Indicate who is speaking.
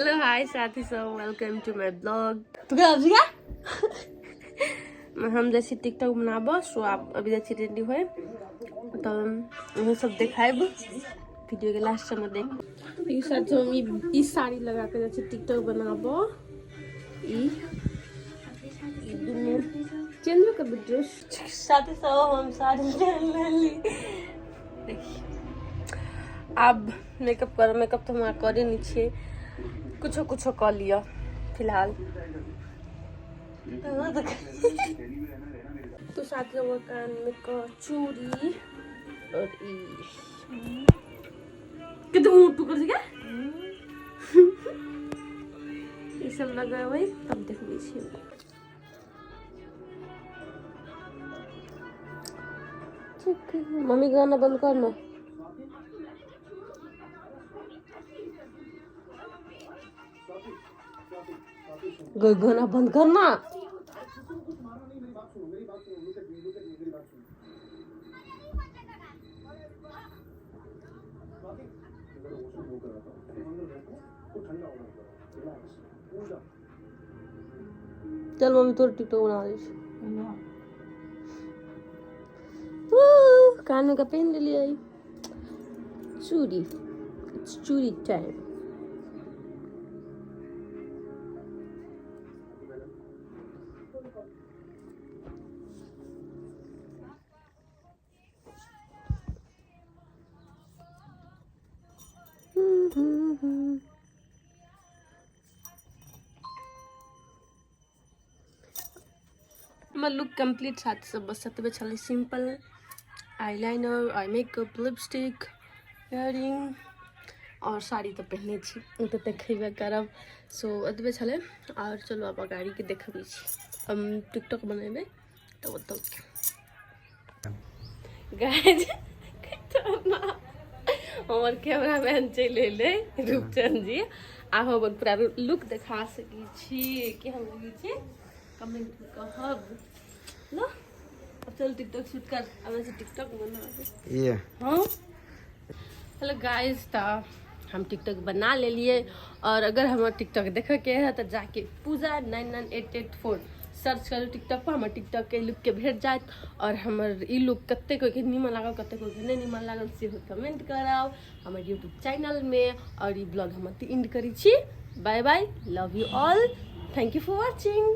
Speaker 1: Hello hi साथी सब, welcome to my blog. तू क्या आबि हम जाइ छी टिकटॉक बनाबऽ। सो आप अभी जाइ छी रेडी होय, तऽ उहे सब देखायब वीडियो के लास्ट में। देखो, ई साथ हम ई साड़ी लगा के जाइ छी टिकटॉक बनाबऽ। ई ई दुनू चेंज करबै ड्रेस। साथी सब, हम साड़ी पहन लेली। देखिए, आब मेकअप कर। मेकअप तऽ हमरा करे नहि छियै, कुछो कुछो कऽ लिअ फिलहाल। तो साथ में कान में क चूड़ी और ई कते ऊँट कर क्या ई सब लगेबै, तब देखबै छियै। ठीक है, मम्मी, गाना बंद कर ना। गाना बंद करना। चल मम्मी, तोर टिकटॉक बना दै छी। कान में का पहन लेलियै चूड़ी। It's चूड़ी टाइम। हमर लुक कम्प्लीट साथ सब। बस एतबे छलै। Simple eyeliner, eye makeup, lipstick, earring आओर साड़ी तऽ पहिने छी, ओ तऽ देखेबे करब। सो एतबे छलै। आओर चलू, आब गाड़ीके देखबै छी। हम टिकटॉक बनेबै तऽ ओतऽ गाइज हमर कैमरामैन चलि एलै, रूपचंद जी। आब हम अपन पूरा लुक देखा सकै छी। केहन लगै छै, कमेंट मे कहब। लो, अब चल, टिकटॉक शूट कर। अब ऐसे टिकटॉक बनाबे।
Speaker 2: ये।
Speaker 1: हाँ, हेलो गाइस, तऽ हम टिकटॉक बना लेलिए और अगर हमर टिकटॉक देखऽके है तऽ जाके पूजा 99884 सर्च करू टिकटॉक पर, हमर टिकटॉक के लुक के भेट जायत। और हमर ई लुक कते कोइके नीमन लागल, कते कोइके नहि नीमन लागल, सेहो कमेंट करब हमर यूट्यूब चैनलमे। और ई ब्लॉग हम एतऽ एंड करै छी। Bye bye, love you all, thank you for watching.